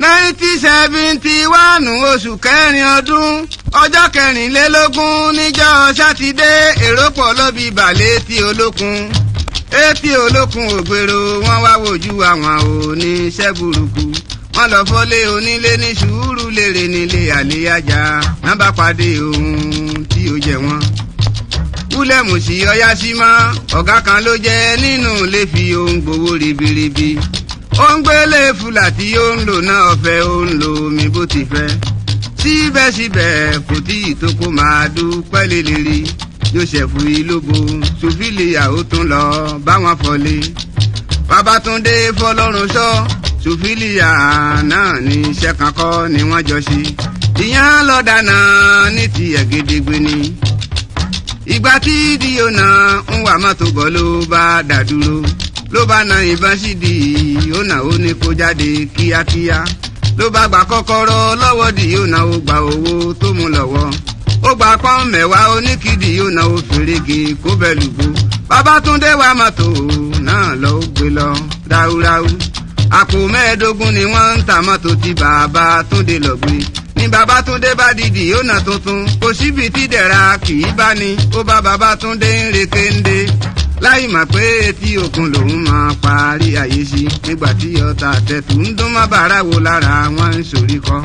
1971, oṣù kẹrin ọdún, ọjọ́ 24 níjọ́ Sátidé, èrò pọ̀ ló bí balẹ̀ etí olókun. Etí olókun ògbèrò, wọn wá wojú àwọn oníṣẹ́ burúkú. Wọ́n lọ fọ́lé onílé ní sùúrù lèrè nílé àléyájà, wọ́n bá pàdé ohun tí ó jẹ wọ́n. Wúlẹ̀mù sí ọyá sí mọ́, ọ̀gá kan ló jẹ́ nínú ilé, fi ohun gbowó ribiribi. Ó ń gbélé fúlà tí ó ń lò náà ọ̀fẹ́, ó ń lo omi bó ti fẹ́. Síbẹ̀síbẹ̀, kò tí ì tó kó máa dúpẹ́ lélẹ́rì. Joseph Ìlóbo Sùfìlìyà, ó tún lọ báwọn fọlé. Babátúndé Fọlọ́run sọ Sùfìlìyà náà ní iṣẹ́ kan kọ́ ni wọ́n jọ ṣe. Ìyẹn lọ́dànà ní tiẹ̀ gédégbé ni. Ìgbà tí díò náà ń wà mọ́tò bọ̀, ló bá dà dúró, ló bá na ìbọn sí di ọ̀nà, ó ní kó jáde kíákíá. Ló bá gba kọ́kọ́rọ́ lọ́wọ́ di ọ̀nà, ó gba owó tó mú lọ́wọ́, ó gba pọ́n 10 oníkìdí ọ̀nà, ó fèrègè kó bẹ́ẹ̀ lùgbó. Babátúndé wa mọ́tò náà lọ, ó gbé lọ ráúráú. Àpò 15 ni wọ́n ń ta mọ́tò tí Babátúndé lọ gbé. Ní Babátúndé bá dìdì ọ̀nà tuntun, kò síbi tí dẹ̀ra kì í bá ní. Ó bá Babátúndé ń re kéńdé, láì mọ̀ pé etí òkun lòun máa parí àyè sí. Nígbà tí ọ̀tá tẹ̀tù ń dún mọ́ bàrà wo lára wọn ń sorí kọ́,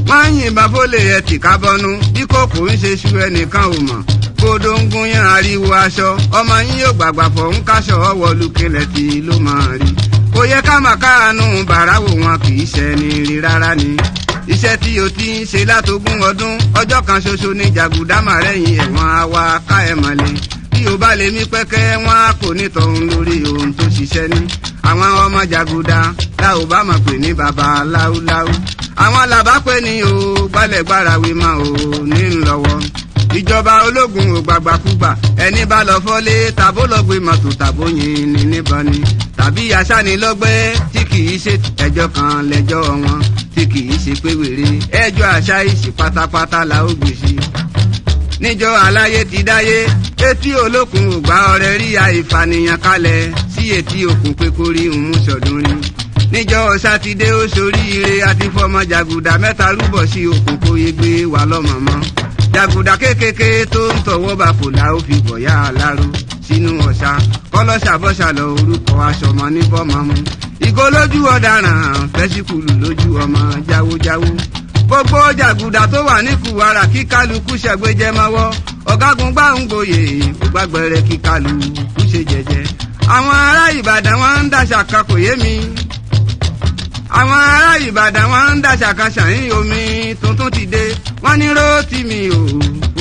wọ́n ń yìnbọn fólè ẹ̀ tì kábọ́nú. Bí kòkó ń ṣe ṣu, ẹnìkan ò mọ̀. Kódó ń gúnyán ariwo aṣọ ọmọ yín yóò gbàgbà fọ̀ ń káṣọ ọwọ́ lukílẹ̀ tí ló máa rí. Kò yẹ ká máa káàánú bàrà wò wọn, kì í ṣẹni rí rárá ni. Iṣẹ́ tí o ti ń ṣe látogún ọdún, ọjọ́ kan ṣoṣo ní jàgùdá màrẹ́yìn ẹ̀wọ̀n àwa ká ẹ̀ mọ̀lẹ́. Bí o bá lè mí pẹ́kẹ́, wọn á kò ní tọ̀hún lórí ohun tó ṣiṣẹ́ ní. Àwọn ọmọ jàgùdá tá ò bá mọ̀ pé ní baba láúláú, àwọn làbá pé ní o gbálẹ̀gbára wí mọ́ o ní lọ́wọ́. Ìjọba ológun ò gbàgbàkúgbà. Ẹni bá lọ fọ́lé tàbó lọ gbé mọ́tò tàbó yin ní níbọn ni tàbí aṣánilọ́gbẹ́ tí kì í ṣe ẹjọ́ kan lẹ́jọ́ wọn, tí kì í ṣe pé wèrè ẹjọ́ àṣà ìṣì pátápátá la ó gbèsè. Níjọ́ aláyé ti dáyé, etí olókun ò gbá ọrẹ rí àìfànìyàn kalẹ̀ sí etí òkun pé kó rí òun sọdún rí. Níjọ́ Sátidé, ó soríire àti fọmọ jàgùdà mẹ́ta rúbọ sí òkun kó yé gbé wà lọ́mọmọ́. Jàgùdà kékèké tó ń tọwọ́ bá fòlà, ó fi bọ̀yá aláró sínú ọ̀sà kọ́lọ́sà bọ́sà lọ orúkọ aṣọmọ ní bọ́mọmú. Ìgò lójú ọ̀daràn, fẹ́síkùlù lójú ọmọ jáwójáwó. Gbogbo jàgùdà tó wà ní kùwàrà, kí kálukú ṣẹ̀gbẹ́jẹ́ mọ́wọ́. Ọ̀gágun gbàǹgboyè ògbàgbẹ̀rẹ̀, kí kálukú ṣe jẹ́jẹ́. Àwọn ará Ìbàdàn wọn ń dàṣà kan, kò yé mi. Àwọn ará Ìbàdàn wọn ń dàṣà kan, ṣàyìn omi tuntun ti dé. Wọ́n ní Rótìmí o,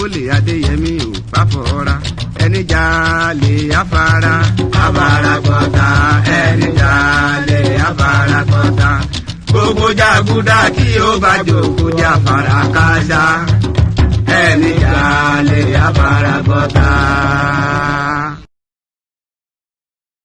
Olè Adéyẹmí o, fàfọ̀ọ́ra ẹni jalè afárá afárá gbọ́ta, ẹni jalè afárá gbọ́ta. Gbogbo jàgùdà tí ó bá jòkó jáfara káṣá.